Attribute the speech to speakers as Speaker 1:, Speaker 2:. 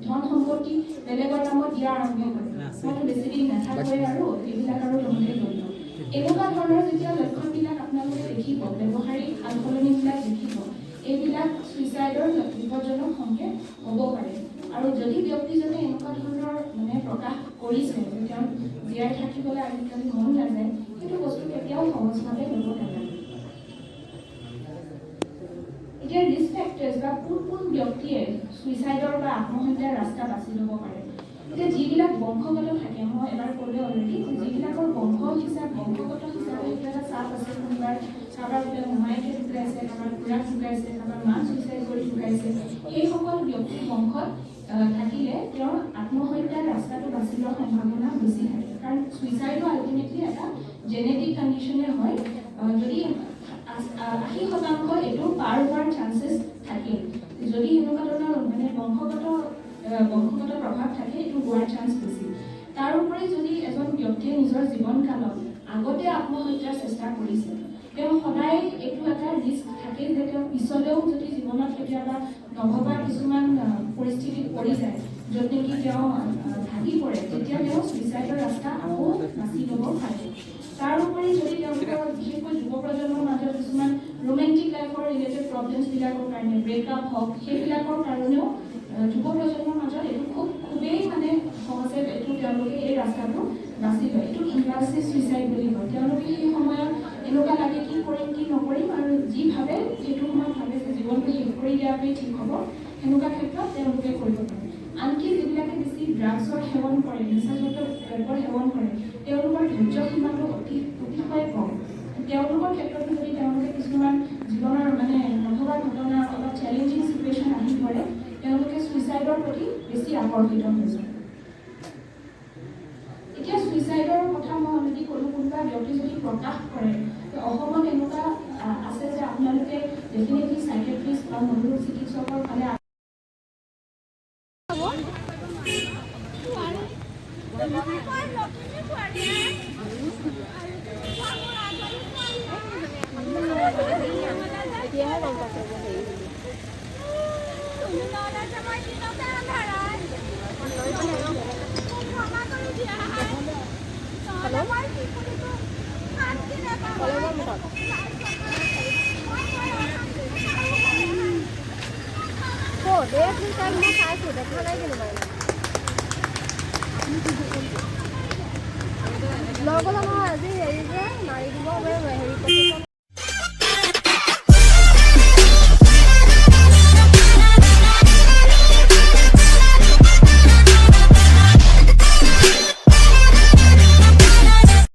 Speaker 1: ধন সম্পত্তি বেলেগৰ নামত দিয়া আৰম্ভ কৰে, মইতো বেছি দিন নাথাকোৱে আৰু এইবিলাক আৰু তহঁতে লৈ ল। এনেকুৱা ধৰণৰ যেতিয়া লক্ষণবিলাক আপোনালোকে দেখিব, ব্যৱহাৰিক সাল সলনিবিলাক দেখিব, এইবিলাক চুইচাইডৰ বিপদজনক সংকেত হ'ব পাৰে। আৰু যদি ব্যক্তিজনে এনেকুৱা ধৰণৰ মানে প্ৰকাশ কৰিছে যে তেওঁ জীয়াই থাকিবলৈ আজিকালি মন নাযায়, সেইটো বস্তু কেতিয়াও সহজভাৱে ল'ব নালাগে। এতিয়া ৰিস্ক ফেক্টৰ্ছ বা কোন কোন ব্যক্তিয়ে চুইচাইডৰ বা আত্মহত্যাৰ ৰাস্তা বাছি ল'ব পাৰে। এতিয়া যিবিলাক বংশগত থাকে, মই এবাৰ ক'লোৱে অলৰেডি, যিবিলাকৰ বংশগত হিচাপে সেইটো এটা চাপ আছে, কোনোবাৰ কাৰোবাৰ বোলে মোমায়েকে ঢুকাইছে, কাৰোবাৰ খুৰাক ঢুকাইছে, কাৰোবাৰ মাক চুইচাইড কৰি ঢুকাইছে, সেইসকল ব্যক্তিৰ বংশত থাকিলে তেওঁৰ আত্মহত্যাৰ ৰাস্তাটো বাছি লোৱাৰ সম্ভাৱনা বেছি থাকে। কাৰণ চুইচাইডো আল্টিমেটলি এটা জেনেটিক কণ্ডিশ্যনে হয়। যদি 80% এইটো পাৰ হোৱাৰ চান্সেছ থাকে, যদি সেনেকুৱা ধৰণৰ মানে বংশগত প্ৰভাৱ থাকে, এইটো হোৱাৰ চান্স বেছি। তাৰোপৰি যদি এজন ব্যক্তিয়ে নিজৰ জীৱনকালত আগতে আত্মহত্যাৰ চেষ্টা কৰিছে, তেওঁ সদায় এইটো এটা ৰিস্ক থাকে যে তেওঁ পিছলৈও যদি জীৱনত কেতিয়াবা নভবা কিছুমান পৰিস্থিতিত পৰি যায়, য'ত নেকি তেওঁ ভাগি পৰে, তেতিয়া তেওঁ চুইচাইডৰ ৰাস্তা আকৌ বাছি ল'ব পাৰে। তাৰোপৰি যদি তেওঁলোকৰ বিশেষকৈ যুৱ প্ৰজন্মৰ মাজত কিছুমান ৰোমেণ্টিক লাইফৰ ৰিলেটেড প্ৰব্লেমছবিলাকৰ কাৰণে, ব্ৰেকআপ হওক, সেইবিলাকৰ কাৰণেও যুৱ প্ৰজন্মৰ মাজত এইটো খুবেই মানে সহজে এইটো তেওঁলোকে এই ৰাস্তাটো বাছি লয়। এইটো ইম্পালচিভ চুইচাইড বুলি কয়। তেওঁলোকে সেই সময়ত এনেকুৱা লাগে, কি কৰিম কি নকৰিম, আৰু যি ভাবে সেইটো সময়ত ভাবে যে জীৱনটো শেষ কৰি দিয়াটোৱেই ঠিক হ'ব। সেনেকুৱা ক্ষেত্ৰত তেওঁলোকে কৰিব পাৰে। আনকি যিবিলাকে বেছি ড্ৰাগছৰ সেৱন কৰে, নিচাযুক্ত দ্ৰব্যৰ সেৱন কৰে, তেওঁলোকৰ ধৈৰ্য সীমাটো অতিশয় কম। তেওঁলোকৰ ক্ষেত্ৰতো যদি তেওঁলোকে কিছুমান জীৱনৰ মানে নভবা ঘটনা, অলপ চেলেঞ্জিং চিটুৱেশ্যন আহি পৰে, তেওঁলোকে চুইচাইডৰ প্ৰতি বেছি আকৰ্ষিত হৈ যায়। এতিয়া চুইচাইডৰ কথা মই অলৰেডি ক'লোঁ। কোনোবা ব্যক্তি যদি প্ৰকাশ কৰে, তো অসমত এনেকুৱা আছে যে আপোনালোকে ডেফিনেটলি চাইকেট্ৰিষ্ট বা মনোৰোগ চিকিৎসকৰ ফালে
Speaker 2: এতিয়াহে গম পাইছে যে হেৰি বুলি।
Speaker 3: তুমি নহ'লে যে মই দিনতে আন্ধাৰাই। মোক ক্ষমা কৰি দিয়া। নহ'লে মই কি কৰিব শান্তি নাপাওঁ।
Speaker 2: কলেজৰ মুখত।
Speaker 3: মই গৈ অশান্তি নাপাওঁ।
Speaker 2: ক'ত এই তাইক মই চাইছোঁ, দেখা নাই কিন্তু মাইনা নগ'লে নহয়। আজি হেৰি যে নাৰী দিৱস, হেৰি প্ৰচেছন।